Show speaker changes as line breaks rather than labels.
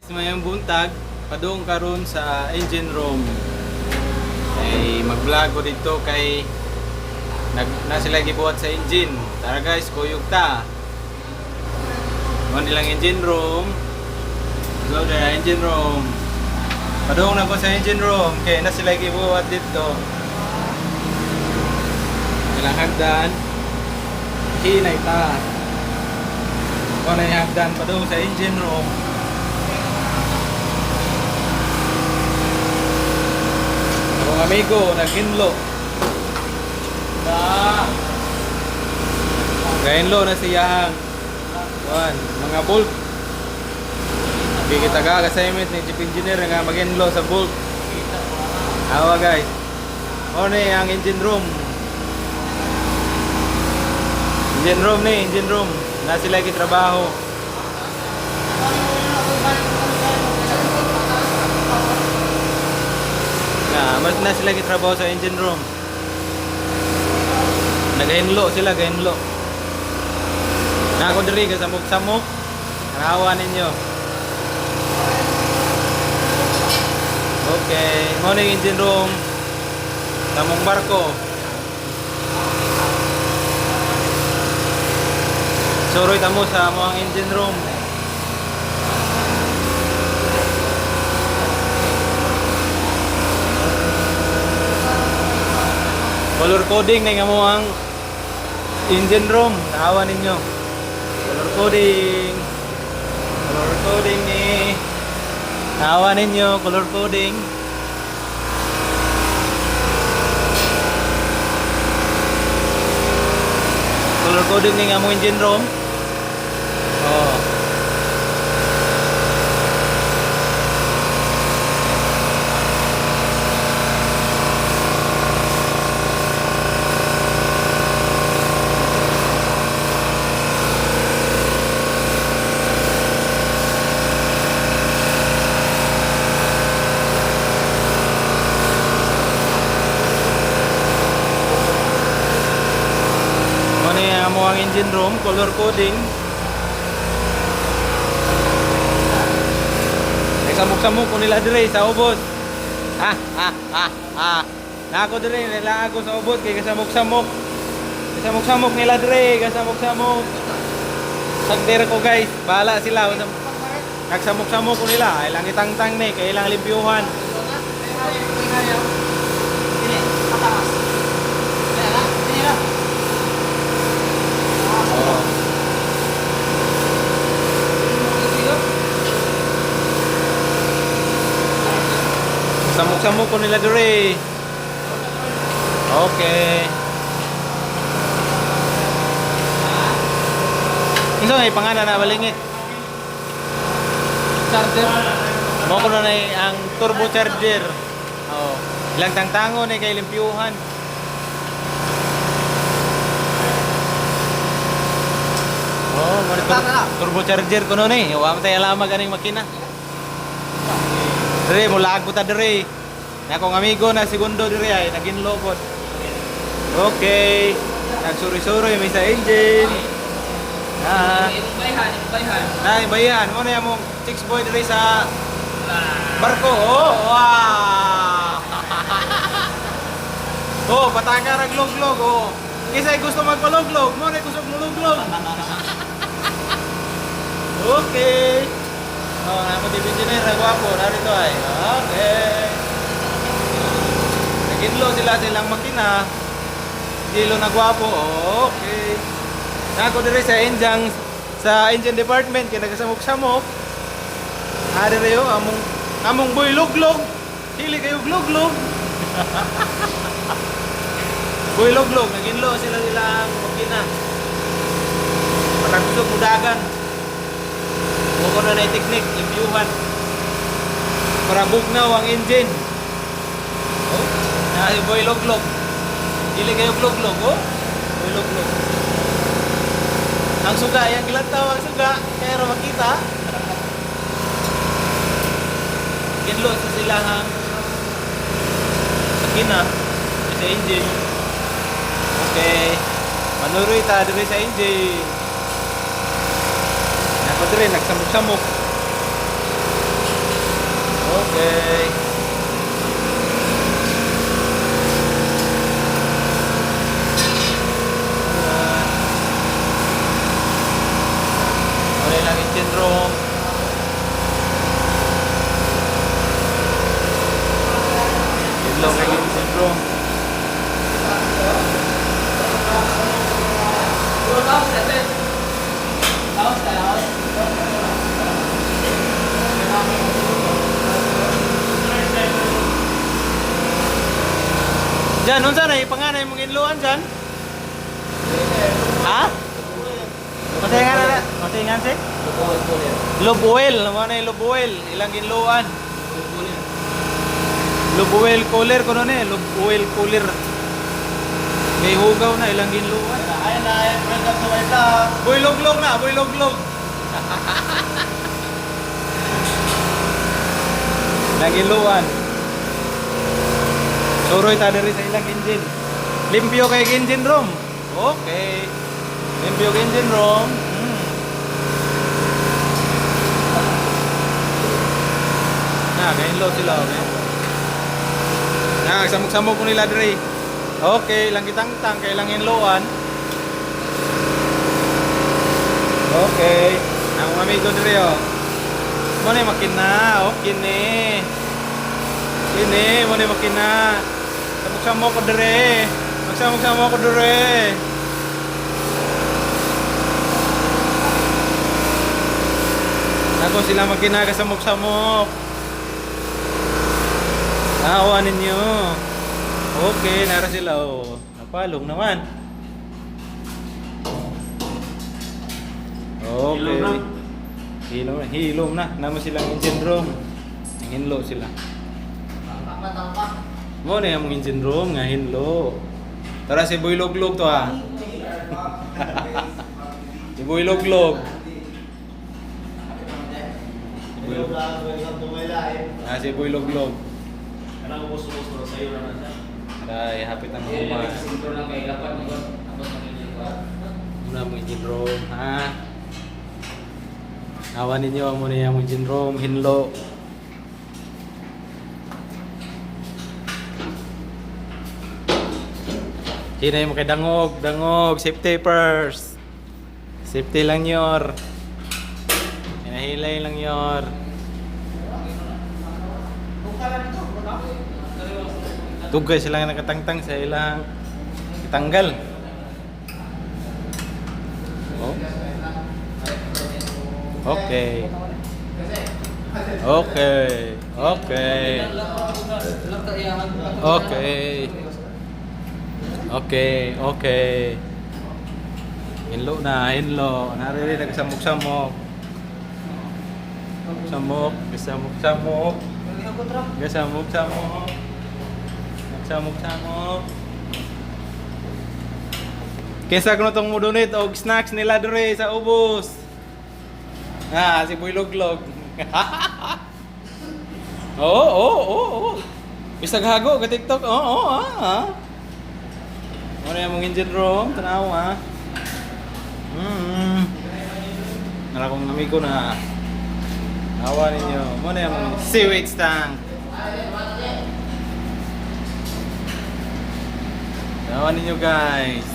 Mayong buntag, padung karon sa engine room. Ay mag-vlog ko dito kay nag na sila gibuhat sa engine. Tara guys, kuyog ta. Mo nilang engine room. Go there, engine room. Padung na ko sa engine room kay na sila gibuhat dito. Ilang hagdan. Hinay ta. Mo na yung hagdan padung sa engine room. Akong amigo, naghinlo. Na. Gahinlo na siya ang kuan, mga bolt. Kikita ka assignment ni chief engineer nga maghinlo sa bolt. Awa guys. Mo ni ang engine room. Engine room ni, engine room. Na sila gitrabaho. Na, mas na sila gitrabaho sa engine room. Nagahinlo sila, gahinlo. Na ako diri kasamok-samok. Tanawa ninyo. Okay, morning engine room. Tamong barko. Suroy tamo sa among engine room. Color coding na nga mo ang engine room. Naawa ninyo. Color coding. Color coding ni. Naawa ninyo, color coding. Color coding ni nga mo engine room. Oh. Mo ni ang among engine room, color coding. Nagsamok-samok ko nila dire sa ubos. Ah, ah, ah, ah. Nako dire, nila ako sa ubos kay kasamok-samok. Kasamok-samok nila dire, kasamok-samok. Sagdere ko guys, bahala sila. Nagsamok-samok ko nila, ilang itangtang ni, kay ilang limpyuhan. Oh. Samok-samok ko nila dire. Okay. Unsa may pangalan na balingit?
Charger.
Mo ko na ang turbo charger. Oh. Ilang tangtango ni kay limpyuhan. Oh, mo ni turbo charger ko noon eh. Wa man tay alama ganing makina. Dire mo laag ko ta dire. Na akong amigo na segundo dire ay naginlo pod. Okay. Nagsuri-suri may sa engine. Ah.
Bayhan, bayhan.
Nay, bayan mo na yung chicks boy dire sa barko. Oh, wow. Oh, pataka rag luglog oh. Kisay gusto magpaluglog, mo na gusto muluglog. Okay. Oh, namo TV engineer ang gwapo narito ay. Okay. Naginlo sila silang makina. Gilo na gwapo. Okay. Nako dire sa engine department kay nagasamok-samok. Ari rayo among among boy luglog. Hili kayo luglog. Boy luglog, naginlo sila silang makina. Patagusog mudagan. Mo na na teknik, limpyuhan. Para bugnaw ang engine. Oh, na si boy luglog. Dili kayo luglog, oh. Boy luglog. Ang suga, yang gilantaw ang suga, pero makita. Ginlo sa sila ang makina sa engine. Okay. Manuroy ta diri sa engine. Nako diri nagsamok-samok. Okay. Wala lang engine room. Yun lang ang engine room. Diyan, unsa na ipanganay mong inluan dyan? Ha? Patingan na, patingan si? Lube oil, naman na yung lube oil, ilang inluan. Lube oil cooler kuno ni, lube oil cooler. May hugaw na ilang ginluan.
Ayan na, ayan. Welcome to my vlog.
Boy loglog na, boy loglog. Ilang ginluan. Suroy ta diri sa ilang engine. Limpyo kay engine room. Okay. Limpyo kay engine room. Na, kainlo sila, okay. Na, samok-samok ko nila diri. Okay, lang kitang-tang kay lang inloan. Okay. Ang mga amigo diri oh. Mo na yung makina, okay ni. Kini, mo na yung makina. Samok-samok ko diri. Magsamok-samok ko diri. Ako sila makina kasamok-samok. Awa ninyo. Okay, nara sila oh. Napalong naman. Okay.
Hilom na.
Hilom na. Hilom na. Namo silang engine room. Hinlo sila. Mo na yung engine room nga hinlo. Tara si Boy Loglog to ha. Si Boy Loglog.
Hello vlog, welcome to my life.
Ah, si Boy Loglog.
Anong gusto-gusto sa'yo naman siya?
Aray, hapit ang human. Muna mo engine room, ha? Awa ninyo, muna yung engine room, hinlo. Hinay mo kay dangog, dangog, safety first. Safety lang yor. Hinahilay lang yor. Tugay sila nga nakatangtang sa ilang itanggal. Oh. Okay. Okay. Okay. Okay. Okay, okay. Hinlo na, hinlo. Nariri nagsamok-samok. Samok, samok-samok. Gasamok-samok. Nagsamok-samok. Kinsa kuno tong mo-donate og snacks nila dere sa ubos. Ah, si Boy Loglog. Oo. Bisag hago ka TikTok. Oo, ah. Ah. Muna yung mong engine room, tanaw ah. Nara kong amigo na. Awa ninyo. Muna yung mong sewage tank. Awa ninyo guys.